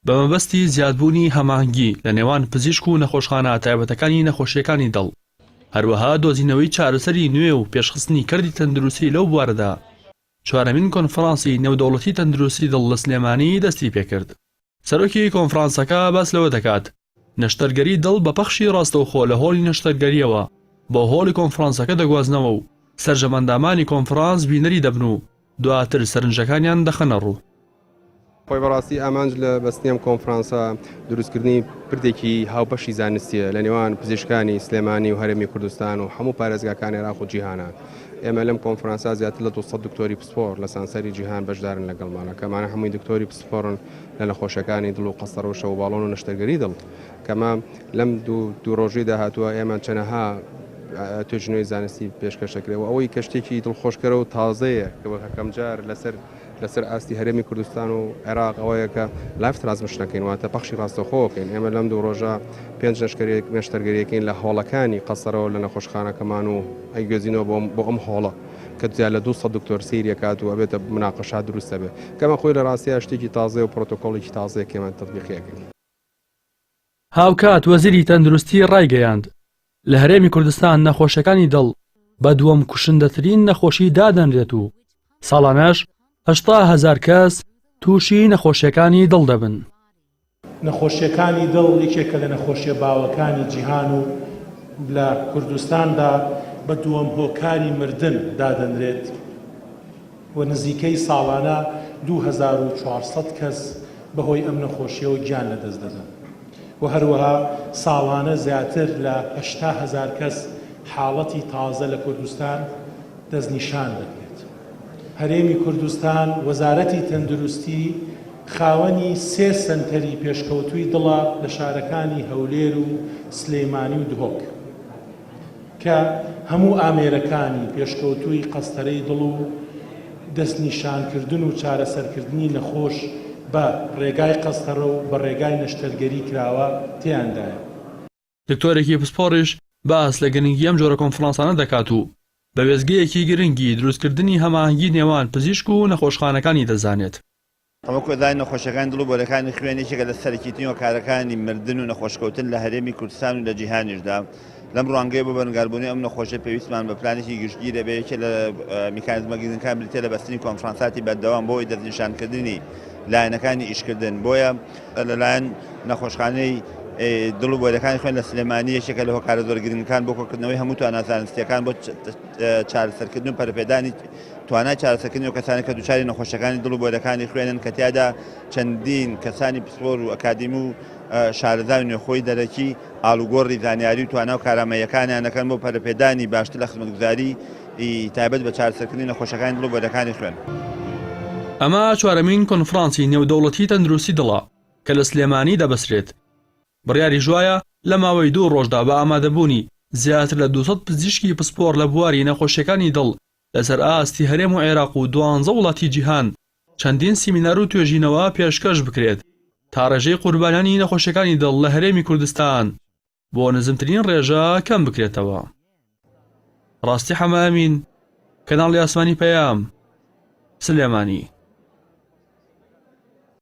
بە مەبەستی زیادبوونی هەماهەنگی لە نێوان پزیشک و نەخۆشخانە تایبەتەکانی نەخۆشییەکانی دڵ، هەروەها دۆزینەوەی چارەسەری نوێ و پێشخستنی کەرتی تەندروستی لەو بوارەدا، چوارەمین کۆنفرانسی نێودەوڵەتی تەندروستی دڵ لە سلێمانی دەستیپێکرد. سەرۆکی کۆنفرانسەکە باس لەوە دەکات، نەشتەرگەری دڵ بە پەخشی ڕاستەوخۆ لە هۆڵی نەشتەرگەرییەوە بۆ هۆڵی کۆنفرانسەکە دەگوازنەوە و سەرجەم ئەندامانی کۆنفرانس بینەری دەبن و دواتر سەرنجەکانیان دەخەنەڕوو. خۆی بەڕاستی ئامانج لە بەستنی ئەم کۆنفرانسە دروستکردنی پردێکی هاوبەشی زانستیە لە نێوان پزیشکانی سلێمانی و هەرێمی کوردستان و هەموو پارێزگاکانی عێراق و جیهانە. ئێمە لەم کۆنفرانسە زیاتر لە 200 دکتۆری پسپۆر لە سانسەری جیهان بەشدارن لەگەڵمانە کە ئەمانە هەمووی دکتۆری پسپۆرن لە نەخۆشیەکانی دڵ و قەستەڕە و شەوباڵۆن و نەشتەرگەری دڵ کەمە لەم دوو دوو ڕۆژەی داهاتووە ئێمە چەنەها توێژینەوەی زانستی پێشکەش دەکرێت و ئەوەی کە شتێکی دڵخۆشکەرە و تازەیە کە بۆ یەکەم جار لەسەر لەسەر ئاستی هەرێمی کوردستان و عێراق ئەوەیە کە live transmission ئەکەین واتە پەخشی ڕاستەوخۆ ئەکەین ئێمە لەم دوو ڕۆژە پێنج نەشتەرگەریەکەین لە هۆڵەکانی قەسەرەوە لە نەخۆشخانەکەمان و ئەیگوێزینەوە بۆ بۆ ئەم هۆڵە کە زیاد لە 200 دکتۆر سەیری ئەکات و ئەبێتە مناقەشات دروست ئەبێ کەمە خۆی لە ڕاستیا شتێکی تازەیە و پرۆتۆکۆڵێکی تازەیە کە ئێمە تەتبیقی ئەکەین. هاوکات وەزیری تەندروستی ڕایگەیاند، لە هەرێمی کوردستان نەخۆشیەکانی دڵ بە دووەم کوشندەترین نەخۆشی دادەنرێت و ساڵانەش 80 هەزار کەس تووشی نەخۆشیەکانی دڵ دەبن. نەخۆشیەکانی دڵ یەکێکە لە نەخۆشیە باوەکانی جیهان و لە کوردستاندا بە دووەم هۆکاری مردن دادەنرێت و نزیکەی ساڵانە 2400 کەس بەهۆی ئەم نەخۆشیەوە گیان لەدەست دەدەن و هەروەها ساڵانە زیاتر لە 80 هەزار کەس حاڵەتی تازە لە کوردستان دەستنیشان دەکرێت. هەرێمی کوردستان وەزارەتی تەندروستی خاوەنی سێ سەنتەری پێشکەوتووی دڵە لە شارەکانی هەولێر و سلێمانی و دهۆک کە هەموو ئامێرەکانی پێشکەوتووی قەستەرەی دڵ و دەستنیشانکردن و چارەسەرکردنی نەخۆش بە ڕێگای قەستەڕە و بە ڕێگای نەشتەرگەری کراوە تێیاندایە. دکتۆرێکی پسپۆڕیش باس لە گرنگی ئەم جۆرە کۆنفرانسانە دەکات و بە وێستگەیەکی گرنگی دروستکردنی هەماهەنگی نێوان پزیشک و نەخۆشخانەکانی دەزانێت. ئەمە کۆدای نەخۆشیەکانی دڵ و بۆرەکانی خوێن یەکێکە لە سەرەکیترین هۆکارەکانی مردن و نەخۆشکەوتن لە هەرێمی کوردستان و لە جیهانیشدا. لەم ڕوانگەیە بۆ بەرەنگاربوونەوەی ئەم نەخۆشیە پێویستمان بە پلانێکی گشتگیر دەبێت، یەکێ لە میکانیزمە گرنگەکان بریتیە لە بەستنی کۆنفرانساتی بەردەوام بۆ دەستنیشانکردنی لایەنەکانی ئیشکردن، بۆیە لەلایەن نەخۆشخانەی دڵ و بۆرەکانی خوێن لە سلێمانی یەکێکە لە هۆکارە زۆر گرنگەکان بۆ کۆکردنەوەی هەموو توانا زانستیەکان بۆ چارەسەرکردن و پەرەپێدانی توانای چارەسەرکردنی ئەو کەسانە کە دووچاری نەخۆشیەکانی دڵ و بۆرەکانی خوێنن کە تیادا چەندین کەسانی پسپۆر و ئەکادیمی و شارەزای نێوخۆی دەرەکی ئاڵوگۆڕی زانیاری و توانا و کارامەییەکانیان دەکەن بۆ پەرەپێدانی باشتر لە خزمەتگوزاری تایبەت بە چارەسەرکردنی نەخۆشەکانی دڵ و بۆرەکانی خوێن. ئەمە چوارەمین کۆنفرانسی نێودەوڵەتی تەندروستی دڵە کە لە سلێمانی دەبەسرێت، بڕیاریش وایە لە ماوەی دوو ڕۆژدا بە ئامادەبوونی زیاتر لە 200 پزیشکی پسپۆڕ لە بواری نەخۆشیەکانی دڵ لەسەر ئاستی هەرێم و عێراق و دوانزە وڵاتی جیهان چەندین سیمینار و توێژینەوە پێشکەش بکرێت تا ڕێژەی قوربانیانی نەخۆشیەکانی دڵ لە هەرێمی کوردستان بۆ نزمترین ڕێژە کەم بکرێتەوە. ڕاستی حەمە ئەمین، کەناڵی ئاسمانی پەیام، سلێمانی.